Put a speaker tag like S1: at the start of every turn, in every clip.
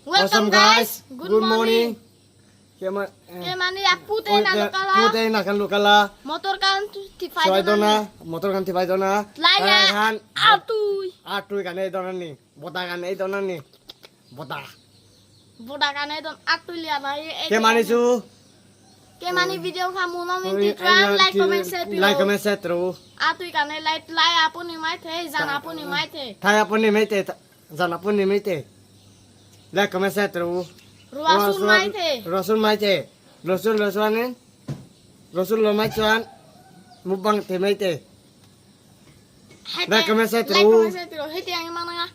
S1: Welcome guys.
S2: Good morning.
S1: Ke mani apu te na lokala.
S2: Pu te na kan lokala.
S1: Motor kan ti fai
S2: dona. Motor kan ti fai dona.
S1: Laya. Atui.
S2: Atui kan ei dona ni. Boda kan ei dona ni. Boda.
S1: Boda kan ei don atui lia na.
S2: Ke mani chu.
S1: Ke mani video kha mu no min ti tram like comment share
S2: like comment share tru.
S1: Atui kan ei like lai apuni mai the jan apuni mai the.
S2: Thai apuni mai the jan apuni mai the. Like comment share tru.
S1: Rasul mai the.
S2: Rasul mai the. Rasul rasuan Rasul lo mai chuan mukbang the mai the. Like comment share
S1: Like
S2: tru.
S1: comment share tru. He tiang mana nga.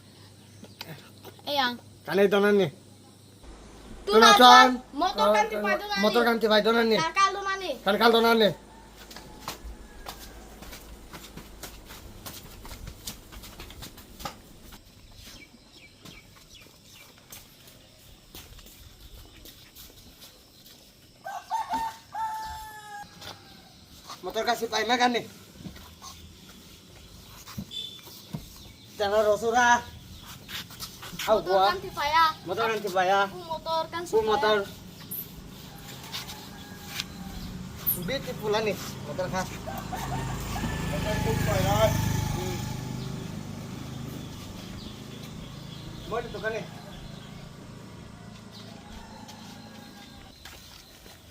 S1: Eyang.
S2: Kan ei dona ni.
S1: Tuna chuan motor kan ti fai dona.
S2: Motor kan ti fai dona ni.
S1: Kakal dona ni.
S2: Kan kal dona ni. Motor kasih pai makan nih. Jangan rosura. Au
S1: Motor
S2: gua.
S1: kan ti fai ya.
S2: Motor kan ti pai ya.
S1: Pu motor kan
S2: Pu motor. Beautiful nih motor khas. Motor tu pai ya. Boleh tu kan nih.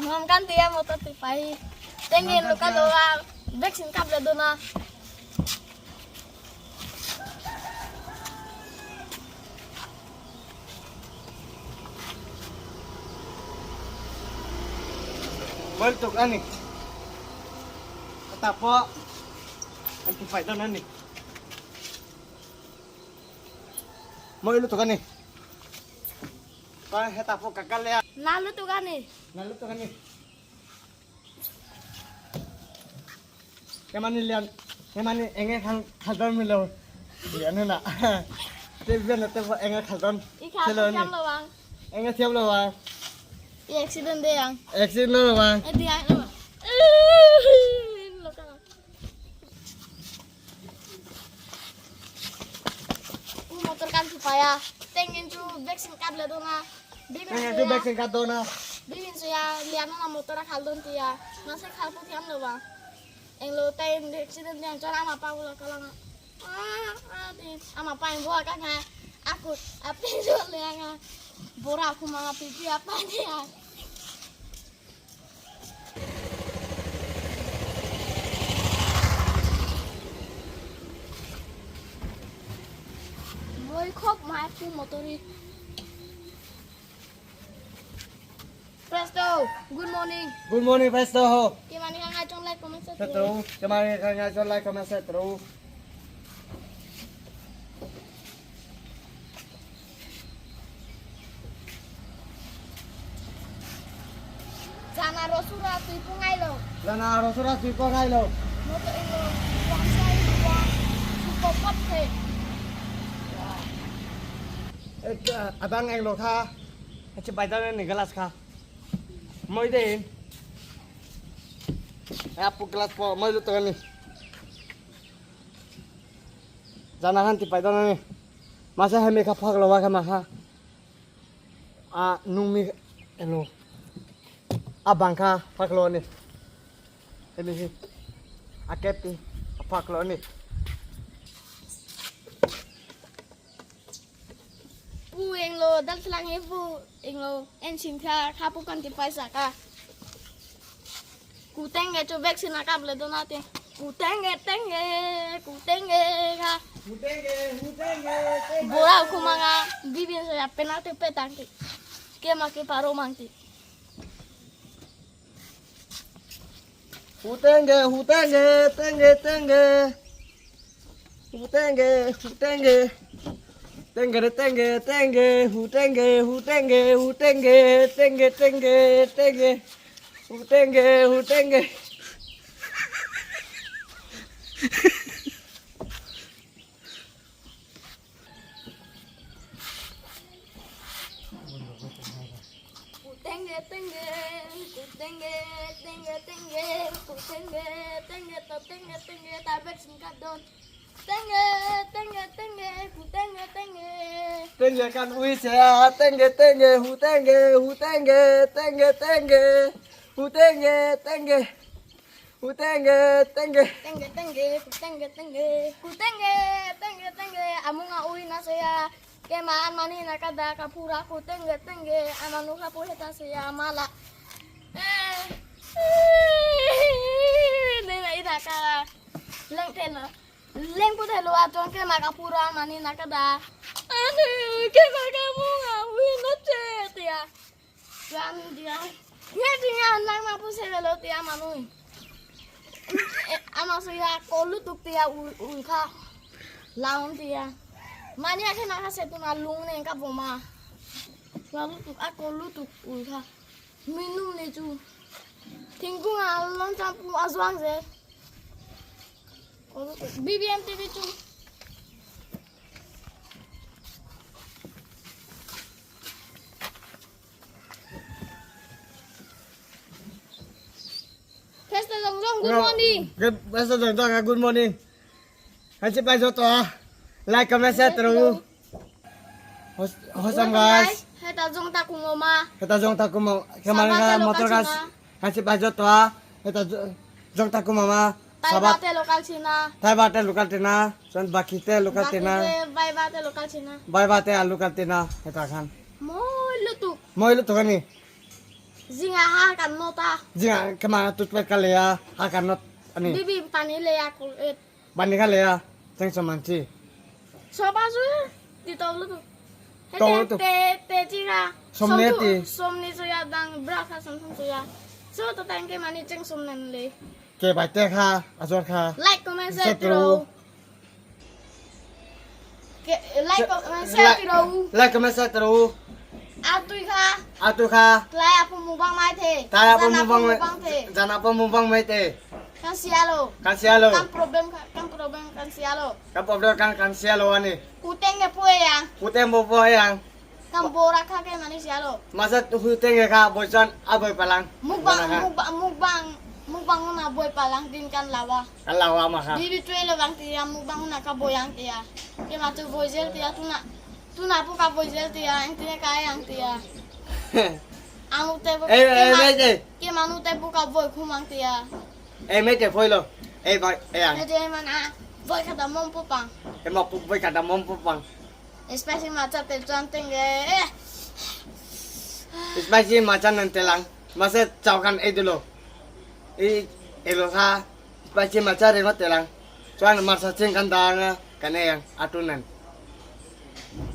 S1: Mom kan tiya motor ti pai. Tengin luka doa vaccine kable dona.
S2: Boleh tu kan nih. Tapo. Anti pai dona nih. Mau lu tu kan nih. Pa he tapo kakal ya.
S1: Nalu tu kan nih.
S2: Lalu tu kan nih. Kemana lian? Kemana enge khal khaldon milo. Lian na. Te bian te enge khaldon.
S1: Ikha siam lo bang.
S2: Enge siap lo bang.
S1: I accident de yang.
S2: Accident lo bang.
S1: Eh dia lo. Luka. Pu motor kan supaya tengin cu vaccine kable dona.
S2: Enge tu vaccine kat dona.
S1: Bibin suya lian na motor khaldon tiya. Masa khalpu thiam lo bang. Eng lo tay accident yang chora ama pa ulo kalanga. Ah ah tin ama pa eng boa ka nga. Aku api jo le nga. Bora aku mga pipi apa dia. Moi khop mai pu motori. Presto, good morning.
S2: Good morning Presto ho.
S1: Ke mani ka nga chong like comment share.
S2: Setru. Kemana kan nga like comment setru.
S1: Jana rosura tui pungai lo.
S2: Lana rosura tui pungai lo.
S1: Motor ilo wang sai wang super pop the.
S2: Abang eng lo kha. Achi bai dan ni gelas kha. Moi de. Apu gelas po moi lu tu ni. Jana han ti bai dan ni. Masa hemi kha phak lo wa kha ma kha. A nung mi elo. Abang kha phak lo ni. Hemi hi. A kepi a phak lo ni.
S1: Pu eng lo dal thlang he pu eng lo en sim tha kha pu kan ti paisa ka. Ku tenge chu vaccine ka ble dona te. Ku tenge tenge ku tenge ka.
S2: Hutenge hutenge.
S1: Bora ku manga bibin sa penalty pe tangki. Ke ma ke paro mangti.
S2: Hutenge hutenge tenge tenge. Hutenge hutenge. Tenge tenge tenge hutenge hutenge hutenge tenge tenge tenge. Hutenge hutenge.
S1: Ku tenge tenge ku tenge tenge tenge ku tenge tenge to tenge tenge ta vaccine ka don. Tenge tenge tenge ku tenge tenge.
S2: Tengge kan ui che a, tengge tengge hu tengge hu tengge tengge tengge hu tengge tengge hu tengge tengge.
S1: Tengge tengge hu tengge tengge hu tengge tengge tengge amunga ui na se a kema an mani na ka da ka phura hu tengge tengge amanu kha pu heta se a mala ne na ida ka leng te na leng pu te lo a chuan kema ka phura mani na ka da anu kema ka munga ui na che tia chuan dia nghe tia lang ma pu se lo tia manui ama so ya ko lu tuk tia u u kha laung tia mani a khe na kha se tu na lung ne ka boma wa lu tuk a ko lu tuk u kha mi nu ne chu thingkung a long chang pu a zuang ze ko lu tuk BBM TV chu. Pastor Dong Dong, good morning.
S2: Good Pastor Dong Dong, good morning. Hãy subscribe cho tôi. Like, comment, share terus. Hosam guys.
S1: Heta jong ta kung oma.
S2: Heta jong ta kung kemarin ka motor guys. Hãy subscribe cho tôi. Heta jong ta kung mama.
S1: Sabat te lokal china.
S2: Thai ba te lokal tina. Son baki te lokal tina.
S1: Bai ba te lokal china.
S2: Bai ba te lokal tina. Heta khan.
S1: Moi lutuk.
S2: Moi lutuk ani.
S1: Zinga ha kan nota.
S2: Zinga kemana tutpet kali ya ha kan not ani.
S1: Bibi pani le ya kul et.
S2: Pani kali ya. Teng samanci.
S1: So ba su di to lu tu.
S2: To lu tu.
S1: Te te chi ra.
S2: Somne ti.
S1: Somni so ya dang bra kha som som so ya. So to tang ke mani cheng som nan le.
S2: Ke bai te kha azor kha.
S1: Like comment share tro. Ke like comment share tro.
S2: Like comment share tro.
S1: A tui kha.
S2: A tu kha.
S1: Lai a pu mu bang mai the.
S2: Ta ya pu mu bang
S1: mai the.
S2: Jana pu mu bang mai te.
S1: Kan sialo.
S2: Kan sialo.
S1: Kan problem kan problem kan sialo.
S2: Kan problem kan kan sialo ani.
S1: Ku teng ke pu yang.
S2: Ku teng bo po yang.
S1: Kan bora kha ke mani sialo.
S2: Masa tu teng ke kha bosan aboy palang.
S1: Mu bang mu bang mu bang mu bang na boy palang din kan lawa.
S2: Kan lawa ma kha.
S1: Bibi tuwe lo bang tia mu bang na ka boyang tia. Ke ma tu boyzel tia tu na tu na pu ka boyzel tia ang tia ka yang tia. Anu te bu
S2: Eh eh mai te.
S1: Ke manu te pu ka boy khumang tia.
S2: Eh mai te phoi lo. Eh bai eh yang.
S1: Eh te mana boy ka da mom pu pang.
S2: Eh ma pu boy ka da mom pu pang.
S1: Spicy macha te chuan teng ge.
S2: Spicy macha nan telang. Masa chao kan eh dulu. Eh eh lo kha spicy macha re ma telang. Chuan masa cheng kan da kan eh yang atunan.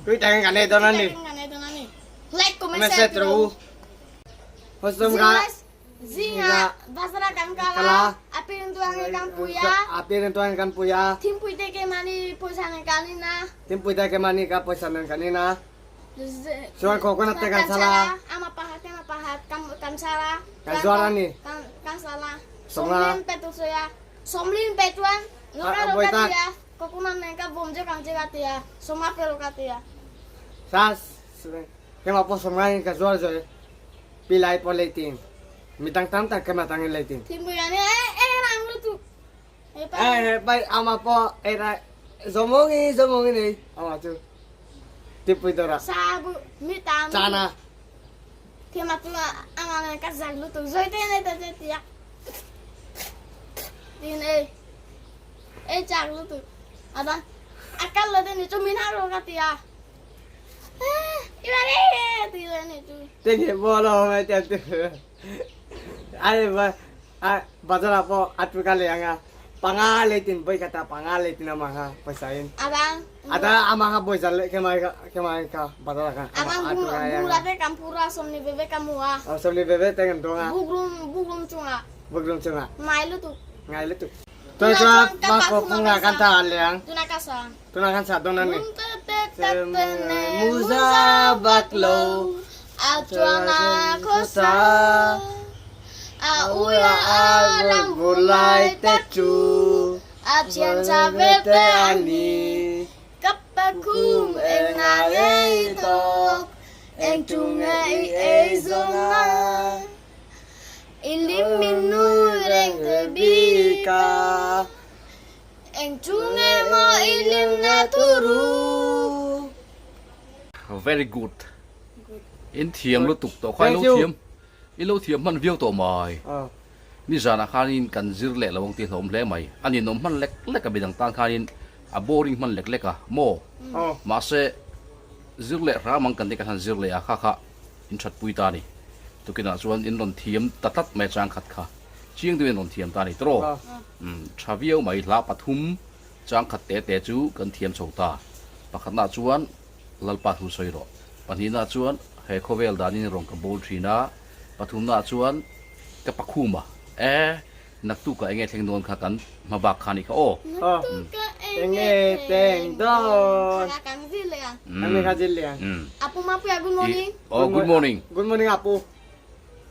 S2: Tui tang kan eh donan ni.
S1: Like comment
S2: Comment
S1: share
S2: share terus. Hosum ka
S1: Zinga basra kan kala apin tuang kan puya
S2: Apin tuang kan puya.
S1: Tim puite ke mani poisa ne kanina.
S2: Tim puite ke mani ka poisa ne kanina. Chuan coconut te kan sala.
S1: Ama pahat ama pahat kan kan sala.
S2: Kan suara ni.
S1: Kan kan sala.
S2: Somla.
S1: Somlin petu soya. Somlin petuan. Loka loka tia. Coconut ne ka bomje kan je katia. Soma pelo katia.
S2: Sas. Ke ma po somla ka juar joy. Pilai po leitin. Mitang tam tak ke matang leitin.
S1: Tim puya ni eh eh rang lu tu. Eh pa.
S2: Eh bai ama po eh ra zomongi zomongi ni. Ama tu. Tipu dora.
S1: Sabu mi tam.
S2: Chana.
S1: Ke ma tu ama ne ka zag lu tu. Zoi te ne te te tia. Tin eh. Eh chak lu tu. Ada akal lo ni tu min haro katia. Eh, ibare ti le ni tu.
S2: Tenge bolo me te tu. Ai ba a bazar po atu kali anga. Pangalitin boy kata pangalitin ama ha paisain.
S1: Abang.
S2: Ada ama ha boy jale ke mai ke mai ka bazar ka.
S1: Abang bura te kampura somni bebe kamua.
S2: Somni bebe tengen donga.
S1: Bugrum bugrum chunga.
S2: Bugrum chunga.
S1: Mai lu tu.
S2: Ngai lu tu. Toi cha ma ko punga kan ta aliang.
S1: Tuna kasa.
S2: Tuna kan sa donan ni.
S1: Musa
S2: baklo.
S1: Atuana kosa. A uya alang
S2: Gulai tecu.
S1: A chian cha vete ani. Kapakum eng na ei tok. Eng chung ei ei zona. Iliminu reng te bika. Eng chung e mo ilim na turu.
S3: Very good. In thiam lutuk tawh kha i lo thiam i lo thiam hman viau tawh mai. Nizanah khanin kan zir leh lo ang tih hlawm hle mai. A ninawm hman lek lek a midang tan khanin a boring hman lek lek a maw? Mahse zir leh hram ang kan tih khan han zir leh a kha kha in that pui ta a ni. Tukinah chuan in rawn thiam ta tlat mai a chang khat kha. Chiang deuhin rawn thiam ta a ni tawh. Tha viau mai hla pathum chang khat te te chu kan thiam chho ta. Pakhatnaah chuan Lalpa thu sawi rawh. Pahnihnaah chuan he khawvel danin rawn ka bawl thin a, pathumnaah chuan ka pakhum a, e, naktukah enge thleng dawn kha kan hma bak kha a nih kha aw.
S1: Naktuka enge thleng dawn. Apu Mapuia good morning.
S3: Aw good morning.
S2: Good morning Apu.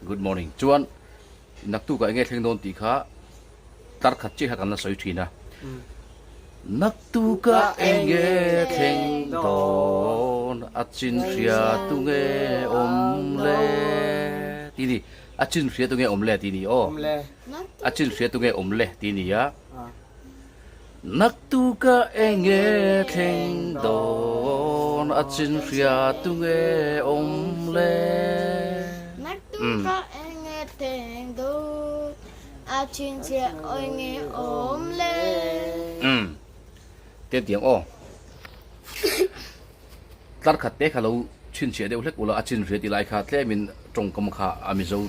S3: Good morning. Chuan naktukah enge thleng dawn tih kha tar khat chiah kha kan la sawi thin a. Naktuka enge thleng dawn a chin hria tu nge awm le tih ni a chin hria tu nge awm le tih ni aw a chin hria tu nge awm le tih ni a Naktuka enge thleng dawn a chin hria tu nge awm le
S1: Naktuka enge thleng dawn A chhinchhiah awi nge awm le.
S3: Umm te tiang aw. Tlar khat te kha lo chhinchhiah deuh hlek ula a chin hria ti lai kha tlemin tawngkam kha a Mizo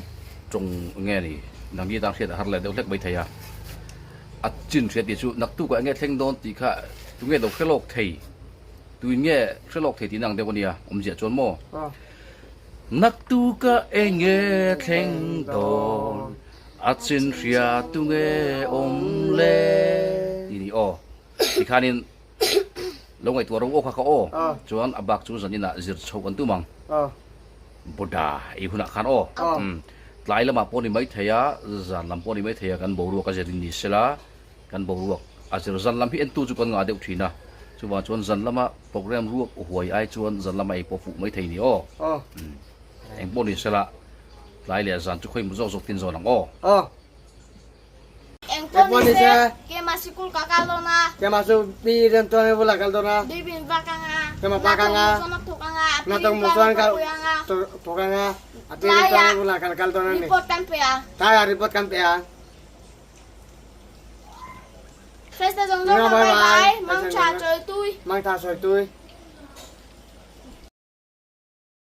S3: tawng nge ni nangni tan hriat a har leh deuh hlek mai thei a. A chin hria tih chu naktukah enge thleng dawn tih kha tunge lo hre lawk thei tuin nge hre lawk thei tihna ang deuh a nia awmzia chuan maw. Naktuka enge thleng dawn a chin hria tunge awm le tih ni aw tikhanin lo ngaihtuah ro aw kha ka aw chuan a bak chu zaninah zir chho kan tum ang Buddha ei hunah khan aw tlai lamah pawh ni maithei a zan lam pawh ni maithei a kan boruak a zirin ni sela Kan boruak a zir zan lam hi entu chu kan ngah deuh thin a, chuvang chuan zan lama program ruak huai ai chuan zan lama ei pawh fuh mai thei ni aw. Eng pawh ni sela tlai leh zan chu khawi mu zawk zawk tin zawn ang aw.
S1: Eng pawh ni se, keimah sikul ka kal dawn a.
S2: Keimah chu pi Remtuangi bulah kal dawn a.
S1: Duibin vak ang a.
S2: Keimah vak ang a.
S1: Nathawk mu chuan a thawk ang a.
S2: Nathawk mu chuan ka thawk ang a. A pi Remtuangi bulah kan kal dawn a ni.
S1: Report kan pe a.
S2: Tlaiah report kan pe a.
S1: Festa zawng zawng kha bye bye. Mang tha chawi tui.
S2: Mang tha chawi tui.